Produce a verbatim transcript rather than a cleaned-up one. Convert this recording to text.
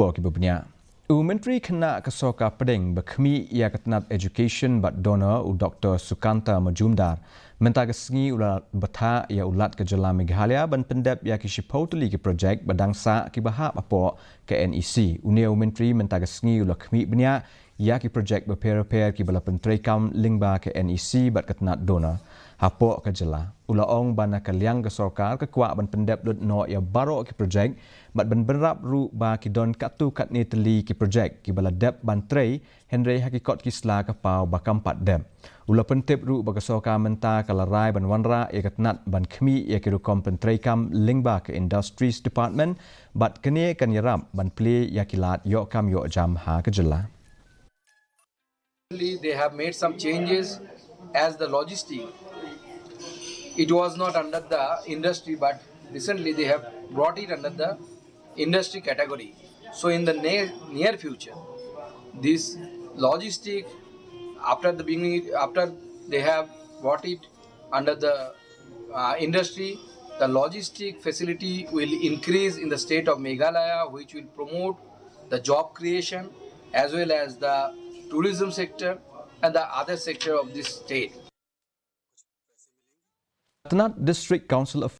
Hapoh kiba bniah, u Myntri Khynnah ka Sorkar Pdeng ba khmih ïa ka tnat Education bad DoNER, u Doktor Sukanta Majumdar, mynta ka sngi u la bthah ïa u Lat ka jylla Meghalaya ban pyndep ïa ki shiphew tylli ki projek ba dang sah kiba hap hapoh ka NEC. Une u Myntri mynta ka sngi u la khmih bniah ïa ki projek bapher bapher kiba la pyntreikam lyngba ka NEC bad ka tnat DoNER hapoh ka jylla. U la ong ba na ka liang ka sorkar ka kwah ban pyndep lut noh ïa baroh ki projek bad ban bynrap ruh ba ki don katto katne tylli ki projek kiba la dep ban trei, hynrei ha ki kot ki sla ka paw ba kam pat dep. U la pyntip ruh ba ka sorkar mynta ka la rai ban wanrah ïa ka tnat ban khmih ïa ki rukom pyntreikam lyngba ka Industries Department, bad kane kan ïarap ban plie ïa ki lad ïoh kam ïoh jam ha ka jylla. They have made some changes as the logistic. It was not under the industry, but recently they have brought it under the industry category. So in the near, near future, this logistic, after the beginning, after they have brought it under the uh, industry, the logistic facility will increase in the state of Meghalaya, which will promote the job creation as well as the tourism sector and the other sector of this state. Tnat District Council of